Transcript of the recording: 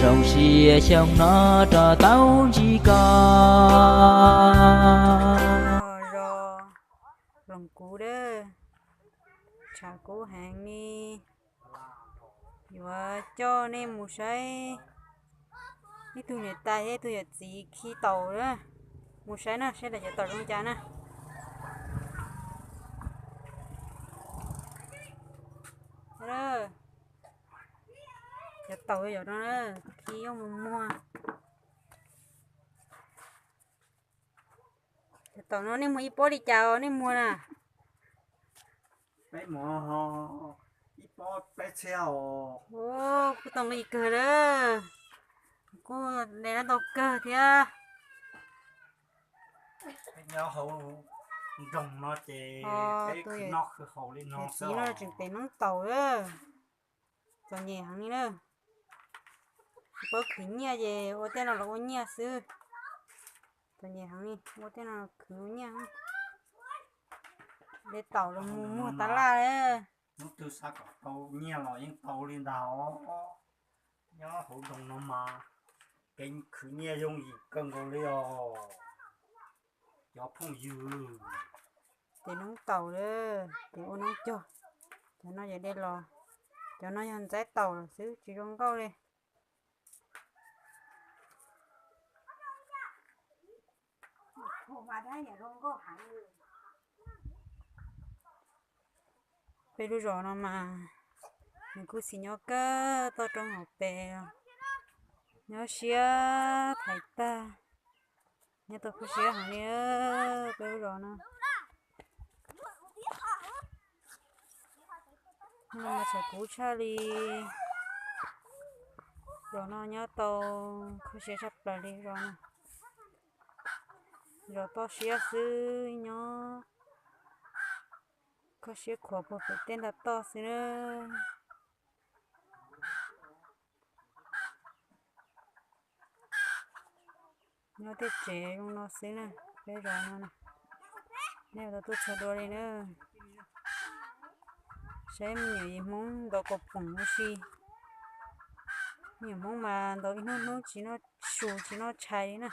Zoo siab xyoo no rov tau ntsib koj. Zos Loos Kuv dab, tshav kub heev li. Yuav coj nej mus saib ib tug niam tais thiab ib tug yawm txiv khi taum na. Mus saib na, saib lawv cov taum zoo cas na. Cov taum yog no, khi yuav mus muag. Cov taum no nej muag ib pob li cas os nej muag na? Peb muag ib pob peb txhiab os. Kuj tau nqi kawg lawm, kuj de lab ntau kawg thiab. Peb nyob hauv nroog no ces peb khwv noj khwv haus li no xwb. Tseem tes noob taum lawm. Txom nyem heev li na. Tsis paub khwv nyiaj ces ua tej no los ua nyiaj xwb. Txom nyem heev li, ua tej no khwv ua nyiaj. De taum los mus muag tas laj lawm. Hnub twg xav kom tau nyiaj los yeej tau li ntag os. Nyob hauv nroog no mas kev khwv nyiaj yooj yim kawg nkaus li os cov phooj ywg. Tes noob taum lawm, tes ua noob cog. Cov no yog de los, cov no yog ntxaib taum lawm xwb tsis zoo nkauj li. Peb lub zos no mas nws kuj xis nyob kawg toj roob hauv pes, nyob siab thaiv tag, nyob tau khuj siab heev li. Peb lub zos no, no mas tshav kub tshaj li. Zos no nyob tau khuj siab tshaj plaws li zos no. Zos toj siab xwb nyob, kho siab khuav puag pem tej nta toj xwb na. Nyob tej tsev zoo no xwb na, peb zos no na. Nej tau tuaj txog dua li na. Saib me nyuam yim Hmoob ntaus kaus poom ua si. Me nyuam Hmoob mas ntaus ib hnub hnub tsis noj su tsis noj tshais li na.